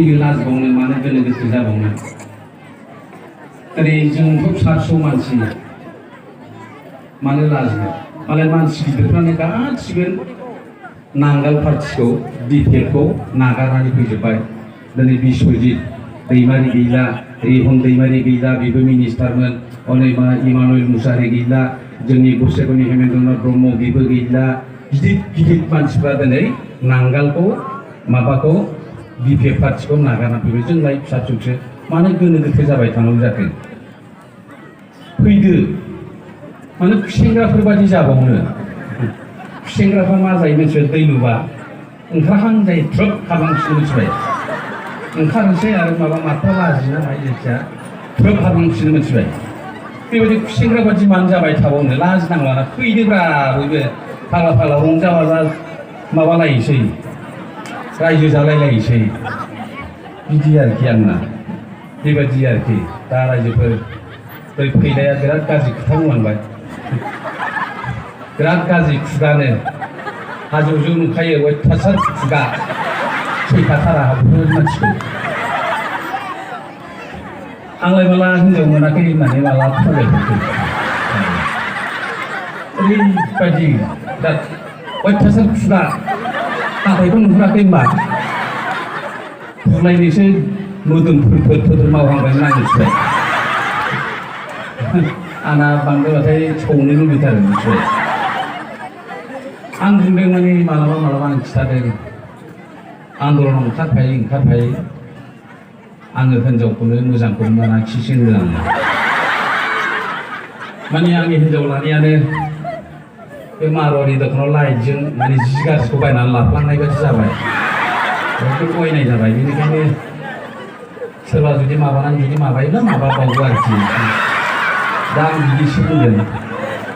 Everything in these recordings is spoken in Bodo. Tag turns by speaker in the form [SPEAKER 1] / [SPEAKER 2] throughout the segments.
[SPEAKER 1] फैनो लाजिबावनो मानो गोनो गोथो जाबावनो ओरै जोंथ' फिसा फिसौ मानसि मानो लाजिनो मालाय मानसि गिदिरफ्रानो गासिबो नांगाल पार्टिखौ बिपिएफखौ नागारनानै फैजोब्बाय दिनै बिश्वजित दैमारि गैला रिहन दैमारि गैला बेबो मिनिस्टारमोन अनेमा इमानुएल मुसाहारि गैला जोंनि गसाइगावनि हेमेन्द्रनाथ ब्रह्म बेबो गैला गिदिर गिदिर मानसिफ्रा दिनै नांगालखौ माबाखौ बिपिएफ पार्टिखौ नागारना फैबाय जोंलाय फिसा फिसौसो मानो गोनो गोथो जाबाय थानांगौ जाखो फैदो मानो सेंग्राफोर बादि जाबावनो सेंग्राफ्रा मा जायो मिथिबाय दै नुबा ओंखारहां जायो ट्रप हाबहांसिनो मिथिबाय ओंखारनोसै आरो माबा माथो लाजिनो हायो जायखिया ट्रप हाबहांसिनो मिथिबाय बेबायदि सेंग्रा बादि मानो जाबाय थाबावनो लाजिनांलाना फैदोब्रा बयबो फाला फाला रंजा बाजा माबालायसै रायजो जालायलायसै बिदि आरोखि आंना बेबायदि आरोखि दा रायजोफोर बै फैनाया बिराद गाज्रि खोथा बुंलांबाय बिराद गाज्रि खुगानो हाजोआव नुखायो अयथासार खुगा सैखाथारा बेफोर मानसिखौ आंलाय माला हिनजाव मोनाखै होननानै माला थगायफोरखौ ओरैबायदि बिराद अयथासार खुगा नाथायखौ नुहुराखै होनबा बुलायनोसो मोदोमफोर मावहांबायमोन आं मिथिबाय आंना बांद्रायबाथाय सौनो लुबैथारो मिथिबाय आं बुंदों माने मालाबा मालाबा आं खिथादों आन्दलनाव ओंखारफायो आङो हिनजावखौनो मोजांखौनो मोना खिसो होनो आङो माने आंनि हिनजाव लानायानो बे मारवारि दखानाव लाइटजों माने जि गाज्रिखौ बायनानै लाफ्लांनाय बायदि जाबाय बेखौ गयनाय जाबाय बेनिखायनो सोरबा जुदि माबानानै जुदि माबायोब्ला माबाबावो आरोखि दा आं बिदिसो बुंदों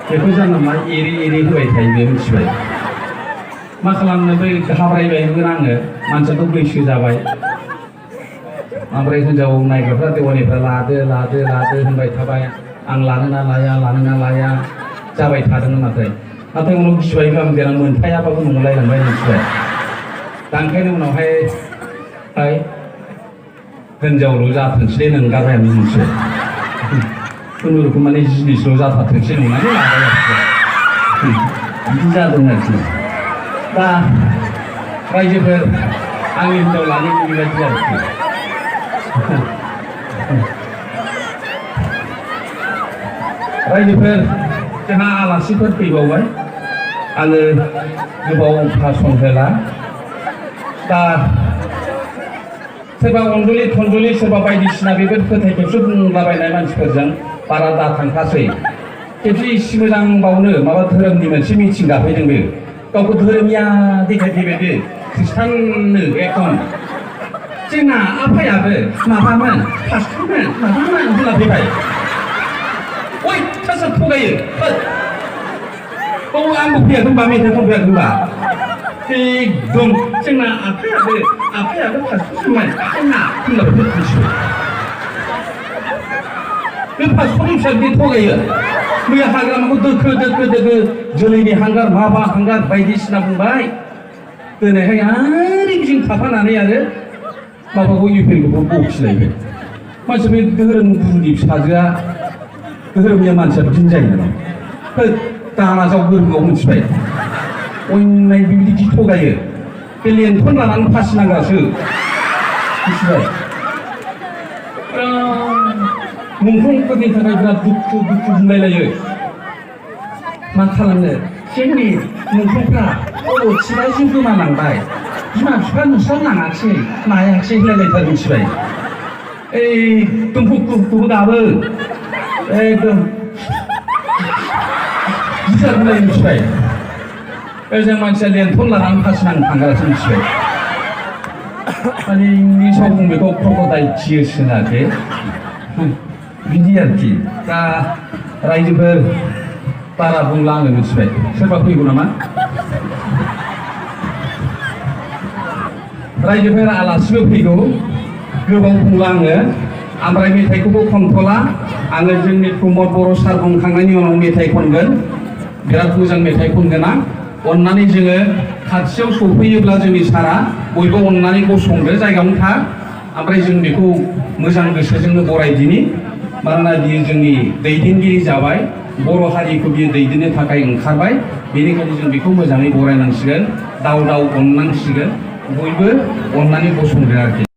[SPEAKER 1] बेखौ जानला मोनला एरै होबाय थायो बे मिथिबाय मा खालामनो बै हाब्रायबायमोन आङो मानसियाथ' बैसो जाबाय ओमफ्राय हिनजाव नायग्राफ्रा देवानिफ्रा लादो होनबाय थाबाय आं लानो ना लाया जाबाय थादोंमोन नाथाय उनाव गिबायबो आं देनां मोनफायाबाबो नंलायलांबाय मिथिबाय दा ओंखायनो उनावहाय हिनजावल' जाथोंसै नंगारबाय आं मिथिबाय खुनुरुखुम माने जिनिसल' जाथारथोंसै नंनानै लाबाय आरोखि बिदि जादों आरोखि दा रायजोफोर आंनि हिनजाव लानो बेबायदि आरोखि रायजोफोर जोंहा आलासिफोर फैबावबाय आङो गोबाव भाषण होला दा सोरबा अनजलि थनजलि सोरबा बायदिसिना बेफोर फोथाय खेबस बुंलाबायनाय मानसिफोरजों बारा दाथांखासै खेबसे इसे मोजां बावनो माबा धोरोमनि मोनसे मिथिं गाफैदों बे गावखौ धोरोमिया देखायफैबाय बे खृष्टाननो एकदम जोंना आफायाबो माबामोन फास्टरमोन माबामोन होनलाफैबाय अयथासार थगायो आंबो फैयाखैबा मेथाइ खनफैयाखैबा एकदम जोंना आफायाबो फास्टरमोन जोंना होनलाफैबाय बे फास्टरनि फिसा बिदि थगायो मैया हाग्रामाखौ दोखो जोलैनि हांगार माबा हांगार बायदिसिना बुंबाय दिनैहाय आरो बिजों थाफानानै आरो माबाखौ इउपिएलखौबो बखिलायबाय मानसि बे धोरोम गुरुनि फिसाजोआ धोरोमनिया मानसिया बिदिनो जायो नामा दानाजाव गोरोंआव मिथिबाय अयनाय बिदि थगायो बे लेन्थन लानानै फासि नांगासो मिथिबाय मुंख्लंफोरनि थाखाय बिराद दुखु बुंलायलायो मा खालामनो जोंनि मुंख्लंफ्रा खर'थिनायजों गोमालांबाय बिमा बिफा नुस्लाबलाङासै नायाखिसै होनलायलायथार मिथिबाय एकदम दुखु गाबो एकदम गिथार होनलाय मिथिबाय जों मानसिया लेन्थन लानानै फासि नांनो थांगासिनो मिथिबाय माने इंलिसाव बुं बेखौ क्रक'डाइल टियार्स होनो आरोखि बिदि आरोखि दा रायजोफोर बारा बुंला आङो मिथिबाय सोरबा फैगौ नामा रायजोफोर आलासिबो फैगौ गोबाव बुंला आङो ओमफ्राय मेथाइखौबो खनथ'ला आङो जोंनि प्रमद बर' सार बुंखांनायनि उनाव मेथाइ खनगोन बिराद मोजां मेथाइ खनगोन आं अननानै जोङो खाथियाव सफैयोब्ला जोंनि सारा बयबो अननानै गसंदो जायगायावनो था ओमफ्राय जों बेखौ मोजां गोसोजोंनो बरायदिनि मानोना बियो जोंनि दैदेनगिरि जाबाय बर' हारिखौ बियो दैदेननो थाखाय ओंखारबाय बेनिखायनो जों बेखौ मोजाङै बरायनांसिगोन दाव दाव अननांसिगोन बयबो अननानै गसंदो आरोखि